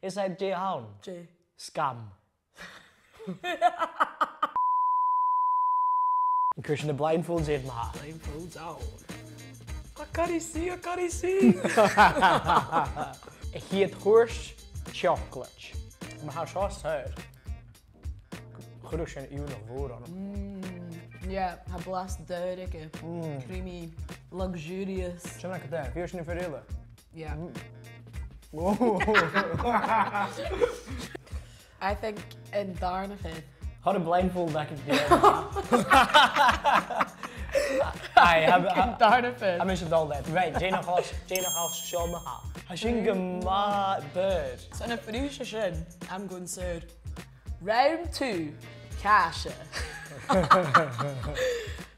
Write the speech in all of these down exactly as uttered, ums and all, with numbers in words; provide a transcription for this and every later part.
Is e dè th' ann? Dè? Scam. An cuir sinn na blindfolds air, ma-thà? Blindfolds on. I cannae see, I cannae see. A' chiad chuairt, chocolate. Ma tha seo saor, chuireadh sinn iongnadh mhòr orm. Mm, yeah, tha blas daor aige. Mm. Creamy, luxurious. Sin agad e, bheir sinn am fear eile. Yeah. Mm. Oh. I think an dàrna fear. Thoir am blindfold agad dhìom. Aye, tha, tha, an dàrna fear. Tha mise dol leat. Right, dè nach eil, dè nach eil seo ma-thà? Tha sin gu math daor. So na fruit sin, I'm going saor. Round two, càise.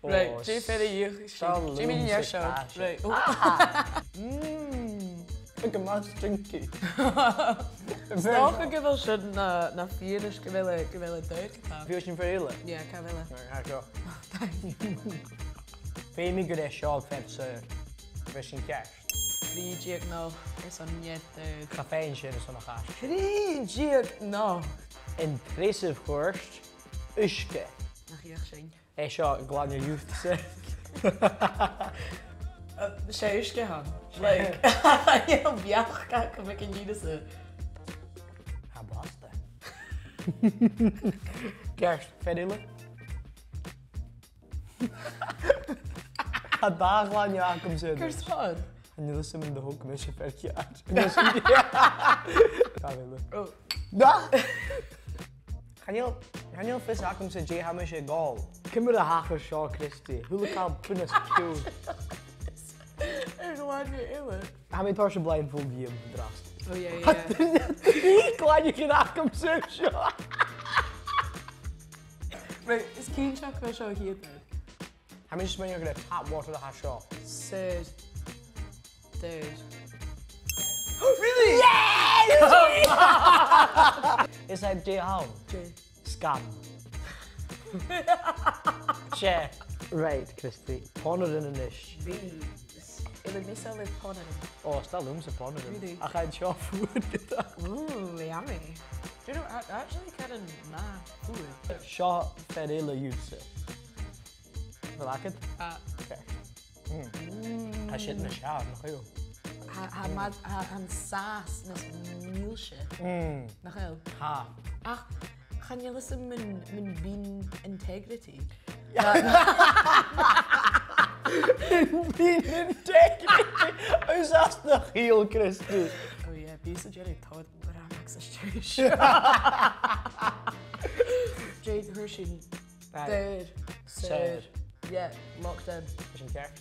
Right, dè fear a dh'fheuch sinn? Dè mu dheidhinn seo? Right. Oh. Mm. Gu math stinky. Is dòcha gu bheil sin na, na fìor is gu bheil e, gu bheil e daor co-dhiù. Bheir sinn am fear eile? Yeah, càit a bheil e? Right, tha seo. Feumaidh gur e seo am fear saor. Bheir sinn ceart. Trì deug no, is an nead. Cha fhaighinn sin airson a' chàis. Trì deug no. An treasamh chuairt, uisge. Nach fheuch sinn. Eh, seo, glainne dhut-sa. Uh, 's e uisge a th' ann. Like, chan eil beachd agam aig an fhìor 's a. Tha blasta. Ceart, fear eile. Tha dà ghlainne agamsa. Carson? Chan eil fhios agam an do thog mise am fear ceàrr. Chan eil fhios agam. Oh. Na! Chan eil, chan eil fios agamsa dè tha mise a' gabhail. Ciamar a thachair seo, Christy? A h-uile càil, bunas ciùil. Air ghlainne eile. Tha mi a' toirt am blindfold dhìom an-dràsta. Oh, yeah, yeah. Trì glainneachan agamsa seo. Right, is cinnteach gu bheil seo a' chiad fhear. Tha mi a' smaoineachadh gur e tap water a tha seo. Saor. Daor. Really? Yes! Is e dè th' ann? Dè? Scam. 'S e. Right, Christy. Pònairean a-nis. Beans. Uill, tha mise le pònairean. Oh, 's toil leamsa pònairean. Really? Ach tha seo fuar. Ooh, yummy. Do you know, a-, actually, kind of math fuar. Seo fear eile dhutsa. A bheil agad? Ah. Okay. Mm. Mm. Tha siud nas fheàrr, nach eil? Tha, tha, mm, mad-, tha, tha an sàs nas mìlse. Mm. Nach eil? Tha. Ach chan eil fhios agam mun, mun bean integrity. Mun bean integrity? Who's asked the heel, Christy? Oh yeah, bidh seo a' dèanamh tòrr ràmach sa stage. Jade Hershey. Aye. Daor. Saor. Saor. Yeah, locked in. Is sin ceart.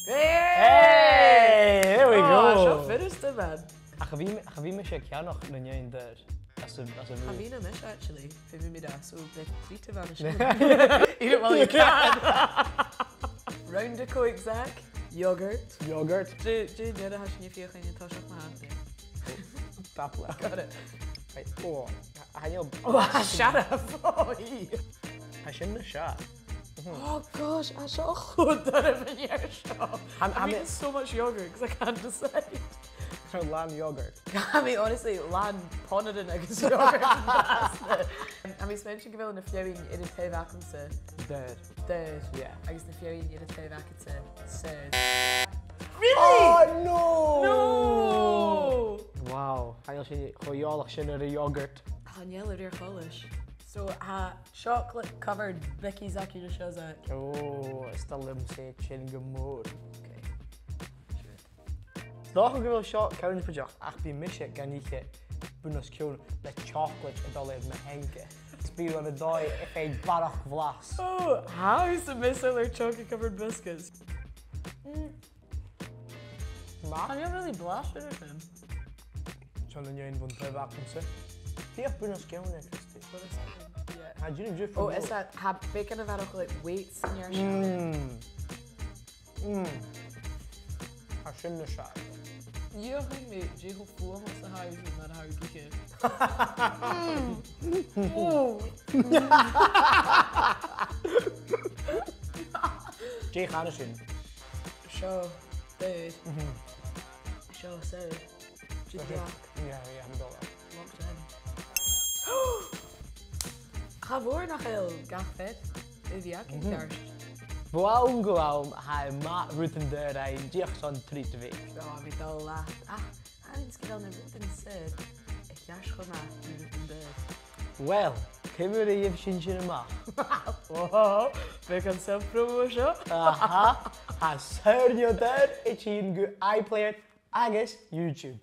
Hey! Hey! There we go. Oh, seo furasta, man. Ach cha bhi, cha bhi mise ceannach nan daoine daor. As a, as a rule. Cha bhi na mise, actually. Feumaidh mi ràdh, so bidh trì taobh an-dràsta. Eat it while you can. Round a còig, Zach. Yogurt. Yogurt. Dè, dè an dèidh a tha sinn a' feuchainn an toiseach, ma-thà? Taplaidh. Got it. Right. Oh, tha, tha, oh, shut up. Oh, ee. Tha sin nas fheàrr. Oh gosh, tha seo cho doirbh an fhear seo. Tha, tha mi eating so much yogurt 'cause I can't decide. So làn yogurt. Tha mi honestly làn pònairean agus yogurt. Tha mi a' smaoineachadh gu bheil na feadhainn air an taobh agamsa daor. Daor. Yeah. Agus na feadhainn air an taobh agadsa saor. Really? Oh no! No! Wow, chan eil sinn cho eòlach sin air a' yogurt. Chan eil, a rèir choltais. So, tha chocolate covered bikis againn an seo, Zach. Oh, is toil leamsa sin gu mòr. Okay. 'S dòcha gu bheil seo ceannaichte, ach bidh mise gan ithe bunoscionn le chocolate a' dol air mo theanga. Is bidh mi an dòigh a' faighinn barrachd bhlas. Oh, tha thusa measail air chocolate covered biscuits. Mm. Math. Chan eil really blas air sin. Seo na daoine bhon taobh agamsa. Feuch bunoscionn, Christy. Bunoscionn, yeah. Tha e dìreach diofar. Oh, is that, tha beagan a bharrachd, like, weights an fhear seo. Mm. Mm. Tha sin nas fheàrr. Dh'fhaodadh mi, dè cho fuaimeil 's a tha e mar a tha e ag ithe. Mm. Oh. Dè chanas sinn? Seo daor. Mhm. Seo saor. Dè do bheachd? Yeah, yeah, I'm done. Mhòr nach eil gach fear a bhith againn ceart. Bho àm gu àm, tha e math rudan a ràdh, dìreach son treat a bhith. Ò, bha mi dol leat. Ach, tha mi 'n dùil gu bheil na rudan saor a cheart cho math ri rudan daor. Well, ciamar a gheibh sinn sin a-mach? Oho, bheil an self-promo seo? Aha, tha saor neo daor a' tighinn gu iPlayer agus YouTube.